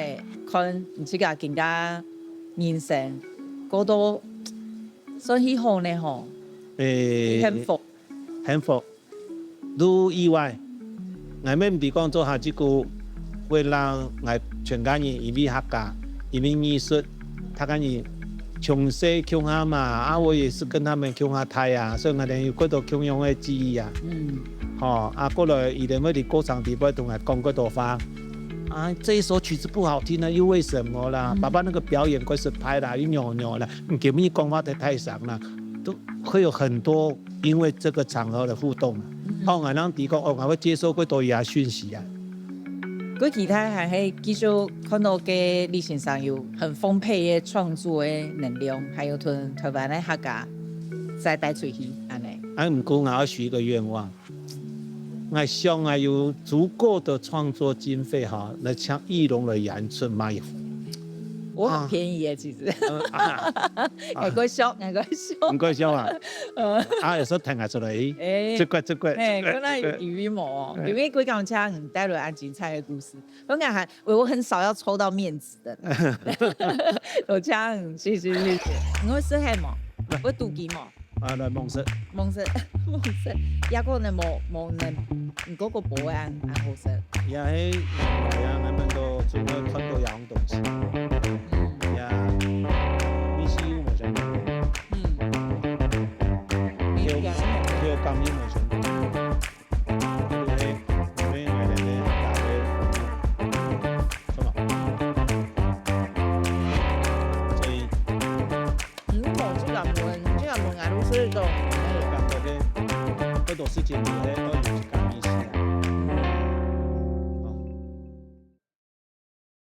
看你自家今下人生，過到 算係好呢吼，誒，幸福。幸福，都意外。𠊎乜毋知講做下這個會讓𠊎全家人因為客家，因為藝術，大家人從細共下嘛，啊，我也是跟他們共下大啊，所以𠊎等有幾多共樣个記憶啊。嗯。吼，啊，過來佢等會在過程裡背同𠊎講幾多話。啊，這一首曲子不好聽啊，又為什麼啦？嗯。爸爸那個表演怪失敗啦，又扭扭啦。 你今日講話太大聲了，都會有很多因為這個場合的互動。嗯。哦，𠊎正知講，哦，𠊎會接受幾多這訊息啊。過期待還係繼續看到个李先生有很豐沛个創作个能量，還有同台灣个客家再帶出去，恁呢。啊，毋過𠊎要許一個願望， 𠊎想𠊎有足夠的創作經費哈，來請奕龍來演出馬友。我很便宜耶，其實。呃，啊，啊。𠊎過笑，𠊎過笑。你過笑啊？呃。啊，有時候彈啊出來，誒，誒。這個，這個，誒，這個，原來有，這個。有一幕哦，誒。因為過講這樣，嗯，帶來恁精彩的故事。我感覺還，我，我很少要抽到面子的。有這樣，謝謝，謝謝。你會食黑嗎？會肚飢嗎？ 啊，來，望食。望食，望食。也可能無，無能，毋過个無恁，恁好食。也係，也，𠊎們都總會看到這種東西。嗯。也，味緒又無相同。嗯。有，有感覺無相同。 嗯，這個問，這個問啊，都係一種，哎，感覺个，好多事情你係愛有